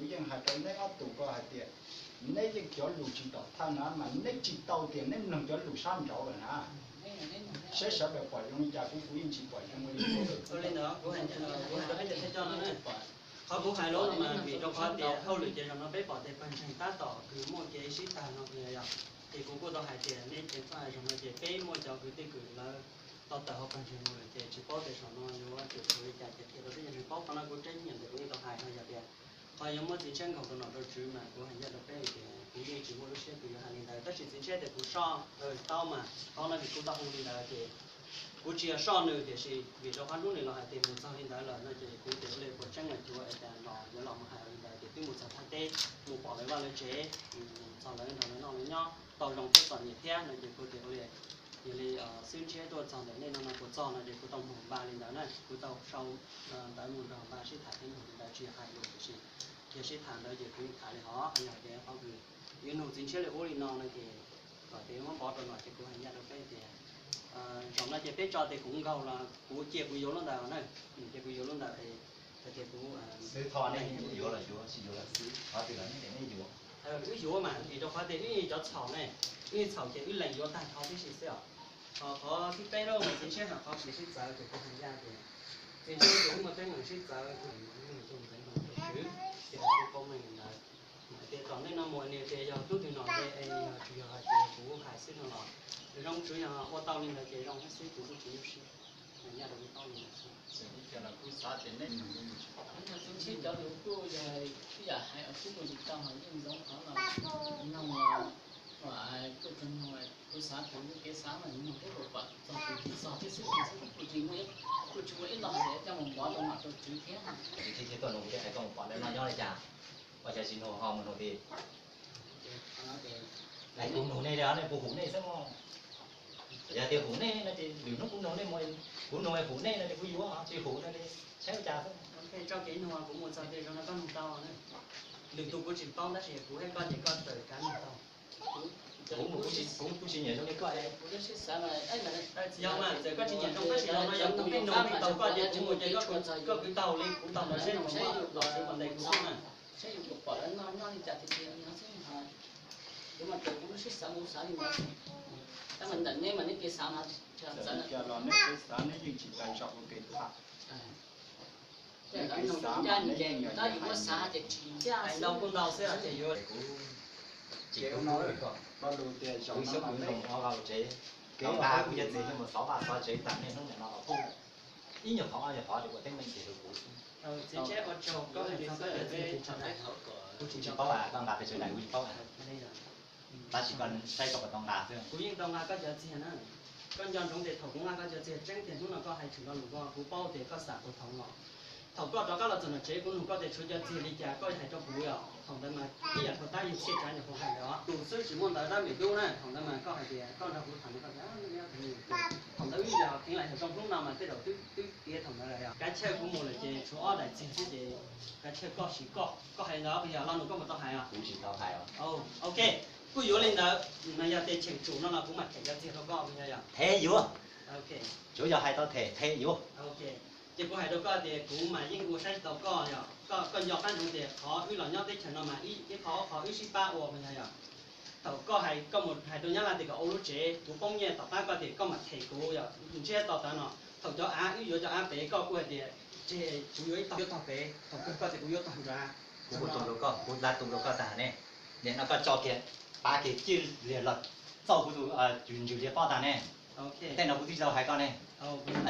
Kuv yeej hais rau neb ob tug ko hais tias neb yeej cov lus tsis tom thawj na, mas neb tsis tau tias neb mloog cov lus sab nraud lawm na. Saib sawv daws pom zoo li cas, kuv kuv yeej tsis pom zoo li. Li ntawd kuv hais rau peb cov thawj coj no, qhov kuv hais lus no mas vim rau qhov tias hauj lwm ces zaum no peb pom tias pawg ntseeg tab tom kws muaj kev sib tag no yog, ces kuv kuj tau hais tias nej ceev faj, zaum no ces peb muaj cov kwv tij kwv lawv tau tawm hauv pawg ntseeg mus lawm ces tsis paub tias zaum no yuav tsum ua li cas ces qhia rau peb cov ntseeg paub. Qhov no kuv tseeb nyiam ntawm kuv yeej tau hais no yog tias qhov yuav muab txiv ntshiab nkaug rau nom rau tswv mas kuv hais ncaj rau peb tias kuv yeej tsis muaj lub siab kws yuav hais li ntawd, tab sis txiv ntshiab tias kuv soj tau mas qhov no vim kuv tau hu li ntawd ces kuv tsis yog soj nws, tiam sis vim rau qhov hnub nws los hais tias mus txog li ntawd lawm no ces kuv tias ua li puas tseeb los cuav es cas los yuav los mus hais li ntawd ces twb mus txog thaj teb, mus pom lawv vaj lawv tsev, mus txog lawv nrog lawv noj lawv nyob tau zoo thiab txom nyem thiab no ces kuv tias ua li, yog li xwb ntshiab tuaj txog ntawm nej no no puas txog no ces kuv tau mus npaj li ntawd na, kuv tau sau ntawv mus nrog npaj sib tham thiab mus li ntawd, tsis yog hais lus tiam sis yog sib tham ntawd ces kuv tham li hov, yog tias qhov kws yuav nug txiv ntshiab li ub li no no ces kom tias muab npov rau no ces kuv hais ncaj rau peb tias zaum no ces peb tso tias kuv nkaug los kuv cia kuv yuav lub ntawd na, cia kuv yuav lub ntawd es hais tias kuv xwb tho, nej yuav los yuav, tsis yuav los xwb, qhov twg los nej tias nej yuav. Wb yuav mas vim rau qhov tias wb cov txhaum ne, wb txhaum ces wb lees yuav tag nrho tib si xwb os. Ho qhov thib peb lawm mas txiv ntshiab hais qhov kev sib txawv ces kuv hais ncaj tias txiv ntshiab ces wb muaj teeb meem sib txawv, tus ntawd no tus tswv ces kuv paub meej li ntawd. Hais tias tom ntej no mus nws tias yog tub twg nom npe es yog tsis yog hais tias kuv hais xwb no los zoo, tsuav yog ua tau li ntawd ces zoo thiab xwb, kuv kuj tsis nyuaj siab. Hais ncaj rau nej paub li ntawd xwb. Txiv ntshiab cov lus kuj yog ib yam hais kuj mus tsis tau, ho yeej zoo qhov los noog, tuaj txog noog, kuv xav kuv lub kev xav mas noog peb puas pom txog tus txig txog thiab xwb, kuj tsis muaj, kuj tsis muaj ib lo hais tias coj mus npov rau nom rau tswv thiab. Txiv ntshiab tuaj noog kuv thiaj hais koj mus pom lawv no nyob li cas, ua cas tsis noog ho mus noog tiag. Kuv noog nej li ne, kuv hum nej xwb mog. Yog tias hum nej no ces lwm hnub kuv noog nej, kuv noog hum nej no ces kuv yuav, tsis hum no ces saib ua cas xwb. Tso kev noog kuv mus txog tias zoo no koj noog tau. Lwm tus kuv tsis paub tab sis kuv thiab koj ces koj txawm kav noog tau. Kuv kuj tsis nyiam zoo li koj. Yog mas txawm koj tsis nyiam zoo tab sis no yog kuv yeej noog li tau koj ces kuv mus ces koj kwv taug li kuv taug ntawd seb zoo seb yus kom tswv kom ntes kuv xwb na. Saib yus puas pom lawv noj nyob li cas tiag tiag no xwb. Kuv mas ces kuv lub siab xav kuv xav li ntawd. Tab mas ntawm neb mas neb kev xav mas txawv lawm. Los neb kev xav neb yeej tsis tau zam kuv kev tham. Neb kev xav mas neb yeej yog ntau kuj ntau xwb ces yuav kuv ces no lo lus tias zaum no los nej kev nqa kuv cov txiv mus xov vaj xov tsev tag nej hnub nim no los kuj ib nyuag qhov ob nyuag qhov ces ua teeb meem ces rau kuv xwb. Txiv ntshiab ua tsaug koj hais txog koj cov txiv tso dais, kuv tsis paub, koj nqa pes tsawg dais kuv tsis paub. Tab sis koj saib koj puas tau nqa xwb. Kuv yeej tau nqa koj cov txiag na. Koj nco ntsoov tias thaum kuv nqa koj cov txiag tseeb tiag hnub no koj hais tshwm lo lus ko kuv paub tias koj xam kuv thaum no. Thaum koj rov qab los txog nram tsev kuv nug koj tias tshuav cov txiag li cas koj hais rau kuv yom. Thaum ntawd mas ib yam rau tab yug txhiaj tsav nyuam qhuav hais ntawd os. Tus xwb tsis muaj ntawv tab mem dub na, thaum ntawd mas koj hais tias koj nrog kuv tham no koj tias thaum ntawd wb yog kheev lam yog zoo hnub no mas tej zaum twb twb tiav thaum ntawd lawm yom. Kav chawj kuv mus lawm ces tshuav ob daim txiag xwb ces kav chawj koj sim koj, koj hais ntawd puas yog lo lus koj puas tau hais os? Kuv tsis tau hais os. Ok, kuj yuav li ntawd, mas yog tias cheem tsum no los kuv mam them cov txiag rau koj puas yog? Them yuav. Tsuav yog hais tau them, them yuav. Ces kuv hais rau koj tias kuv mas yeej ua saib tsis tau koj yog, koj nco qab ntsoov tias qhov wb los nyob teb chaws no mas ib qho ob qho wb sib pab ua puas yog yom? Thaum koj hais, koj mus hais rau nyab laj tias kom ua lub tsev, kuv poob nyiaj tom qab koj tias koj mam them kuv yom, ntshe to tav no. Thaum cov av wb yuav cov av pem koj kuj hais tias tseg kuv yuav ib tog, yuav tog pem, thaum kawg koj tias kuv yuav tog nrad. Kuv hu tus rau koj, kuv la tus rau koj tag ne. Nim no koj tso kiag, pav kiag ciaj liag los txauj kuv tus ntswg liag pob tag ne. Tej no kuv twb tsis tau hais koj ne.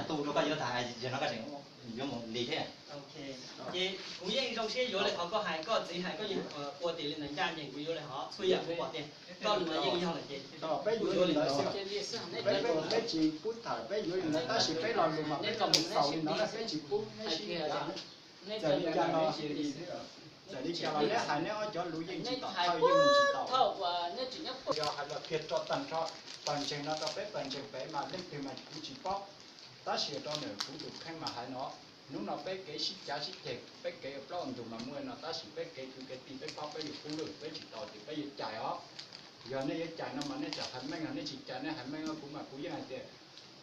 Tu rau koj yuav tag, yog no koj tseem yuav mus li thiab. Ces kuv yeej zoo siab yuav li qhov koj hais, koj txiv hais koj yeej ua tias li ntawd ncaj ncees kuv yuav li hov, txhua yam kuv pom tias koj li no yeej yog lawm ces kuv yuav li ntawd xwb. Peb tsis pub thawm, peb yuav li ntawd tab sis peb lo lus mas peb tau mus xaus li ntawd na, peb tsis pub neb sib cav. Txawm li cas los, txawm li cas los neb hais neb ob cov lus yeej tsis tom thawj, yeej mus tsis tau. Yog hais los kiag rau tag nrho pawg ntseeg no rau peb pawg ntseeg pem mas leej twg mas kuv tsis paub, tab sis rau ntawm kuv tus kheej mas hais no, hnub no peb kev sib cav sib ceg, peb kev ua plaub ua ntug mas muaj no, tab sis peb kev kwv kev tij peb paub peb yuav pub lwm, peb tsis tau ces peb yuav cais os. Yog nej yuav cais no mas nej txawm hais meej, nej tsis cais nej hais meej, kuv mas kuv yeej hais tias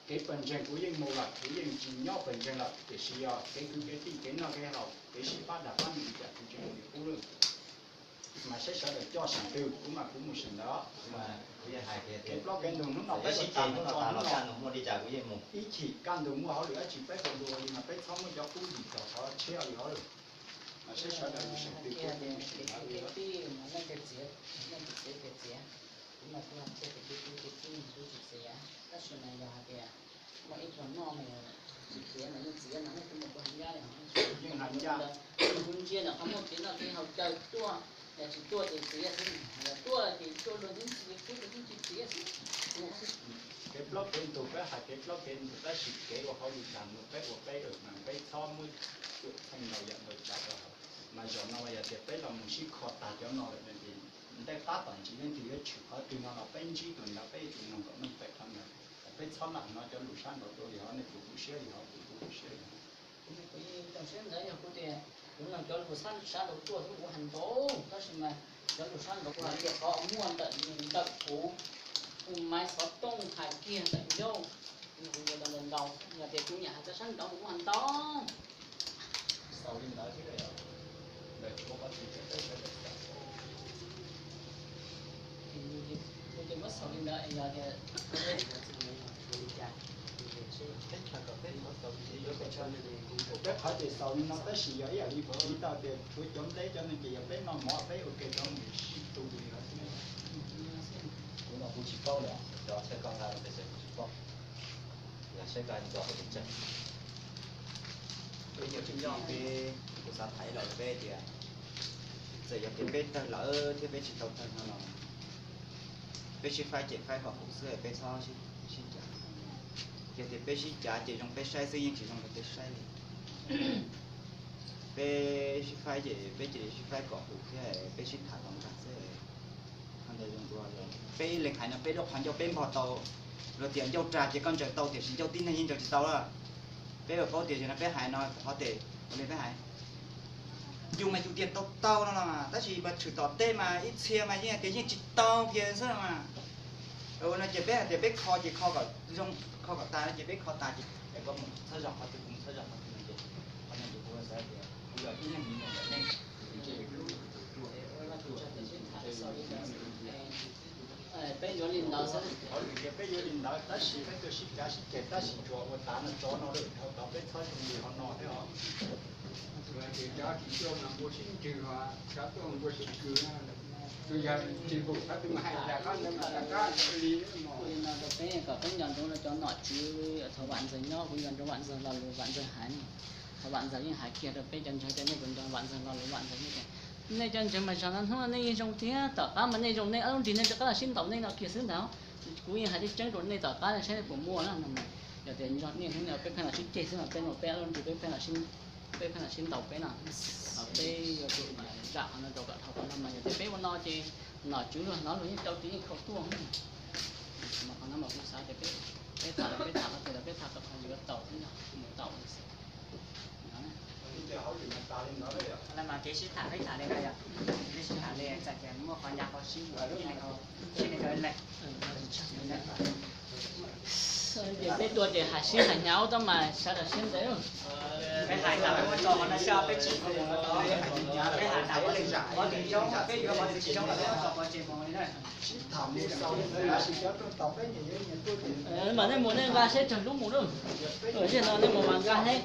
kev pawg ntseeg kuv yeej mus lawm, kuv yeej tsis nyob pawg ntseeg lawm, tiam sis yog kev kwv kev tij, kev noj kev haus, kev sib pab dag pab num li cas kuv tsis tau yuav pub lwm. Seb sawv daws coj seem twg, kuv mas kuv mus seem ntawd. Kev plaub kev ntug hnub no peb ua tas hnub no, ib chim kaj ntug muaj hauj lwm dab tsi peb ua dua li mas peb txhob muaj cov kub yim tog qhov tshiab li hauj lwm. Mas seb sawv daws mus seem twg, kuv mus seem ntawd li. Kuv mas kuv hais tias kuv txiv kuv txiv, kuv tsis txiv, tab sis mas yog hais tias muaj ib tug noj mas tsis txiv mas yeej txiv no, nej kuv mus kuv hais ncaj li hais ncaj. Kuv ntsia ntawm qhov muaj kev noj kev haus caw tuaj, yog tsis tuaj ces txiv xwb, yog tuaj ces tuaj luag tib txiv, tuaj ces tib txiv xwb. Kev plaub kev ntug peb hais kev plaub kev ntug, tab sis kev ua hauj lwm dag mus peb ua peb, mas peb txhob muab cuam theej ntau yam ntau tsav rau hauv. Mas zaum no yog tias peb los mus sib kho tag cov no lawm ces ntej qab tom ntsis leej twg yuav tshwm qhov twg no los peb ntsib tus ntawd, peb yuav tsum mloog kom meej pem qhov ntawd. Peb txhob lam hnov cov lus sab nraud tuaj li hov, nej puas tu siab li hov, kuv kuj tu siab li hov. Kuv yeej tu siab ntawd, yog kuv tias kuv mloog cov lus sab nraud tuaj xwb kuv hais ntau, tab sis mas cov lus sab nraud kuv hais tias qhov muaj ntawm ntawm kuv, kuv maiv xov tooj hais kiag ntawm ncauj, kuv yuav tau ntau ntau, yog tias kuv nyiam hais cov sab nraud kuv muaj ntau. Xaus li ntawd thiab, ntawm tshuav qhov twg ces peb sawv daws xaus. Kuv ces muab xaus li ntawd yog tias peb chaw kom peb qhov xaus li, peb qhov ces xaus li no tab sis yog ib yam li kuv piv tau tias tshuav cov nplej cov no ces yog peb noj mov peb ua ke rau mus sib tu li no xwb. Kuv no kuv tsis paub lawm, cov txhawj koj nqa los peb sawv kuv tsis paub. Yog saib koj nco hauv tsev tsawg. Peb nyob peb, kuv xav tham ib los rau peb tias, txawm yog tias peb tawg lawm thiab peb tsis tau tawg no los, peb sib faib ces faib kom huv xwb, peb txhob sib cav. Yog tias peb sib cav ces zoo peb saib xwb, yeej tsis zoo rau peb saib li. Peb sib faib ces peb cia li sib faib kom huv thiab peb sib tham kom nkag xwb. Peb leeg hais no peb lub qhov ncauj peb npog tau, luag tias ncauj rag ces koj ntsaws tau tiam sis ncauj tib neeg yeej ntsaws tsis tau lawm. Peb ua paub tias no peb hais no qhov tes ua li peb hais, yus mas yus tias tau tau no los mas tab sis mas tshwm tom tej mas ib txhia mas yeej tias yeej tsis tau kiag xwb no mas. Ua no ces peb hais tias peb kho ces kho kom zoo, kho kom tas no ces peb kho tas ces koj mus txhawb zog qhov twg kuv mus txhawb zog qhov twg no ces qhov no ces kuv xav tias kuv yog ib leeg me nyuam ntawm nej. Peb yuav li ntawd xwb. Qhov lwm tias peb yuav li ntawd tab sis peb tuaj sib cav sib ceg tab sis tsuas ua tas no tso no lawm, dhau tod peb txhob zoo li hov no thiab os. Tsuas hais tias cov tsis tuaj mas npua sib nrwg, cov tuaj npua sib kwv. Tsuas yog tsis pum qhov twg mas hais tas qhov ntawd mas tas qab li. Ua li no rau peb kom peb nco ntsoov rau cov nom tswv thaum Vam Ntxawg nyob, kuv nco ntsoov Vam Ntxawg lo lus Vam Ntxawg hais no. Thaum Vam Ntxawg yeej hais kiag rau peb cov ntseeg tias nej puas nco Vam Ntxawg lo lus, Vam Ntxawg yeej tias nej cov ntseeg mas zaum no hnub no nej yeej zoo thiab, tom qab mas nej zoo nej ob lub nrig nej rov qab los sib ntaus nej no kiag xwb ntag. Kuv yeej hais tseeb tseeb rau nej tom qab saib nej puas muaj na. Yog tias nco nej hnub no peb pheej los sib ceg xwb mas peb no peb ob lub nrig peb pheej los sib, peb pheej los sib ntaus peb no. Peb yuav tsum zam qhov no rau kom dhau qhov no mas yog tias peb ua no ces nom tswv luag hnov luag yeej rau ces yeej khaus tuaj. Mas qhov no mas kuv xav tias peb, peb tham los peb tham qhov twg los peb tham tau qhov yuav tau xwb, mus tau li xwb. Mas kev sib tham peb tham li no yog, peb sib tham li txawm tias muaj qhov ncaj qhov sib, sib li. Ces peb tuaj ces hais sib hais hnyav tab mas sawv daws siab ntev. Peb hais tas peb muab tso qhov no xwb, peb tsis, peb hais tas peb leej zam qhov twg zoo peb yuav, qhov twg tsis zoo los peb muab tso pov tseg mus li na. Mas nej mus nej nqa seb tsawg lub mus lawm. Yog no nej mus mas nqa seb.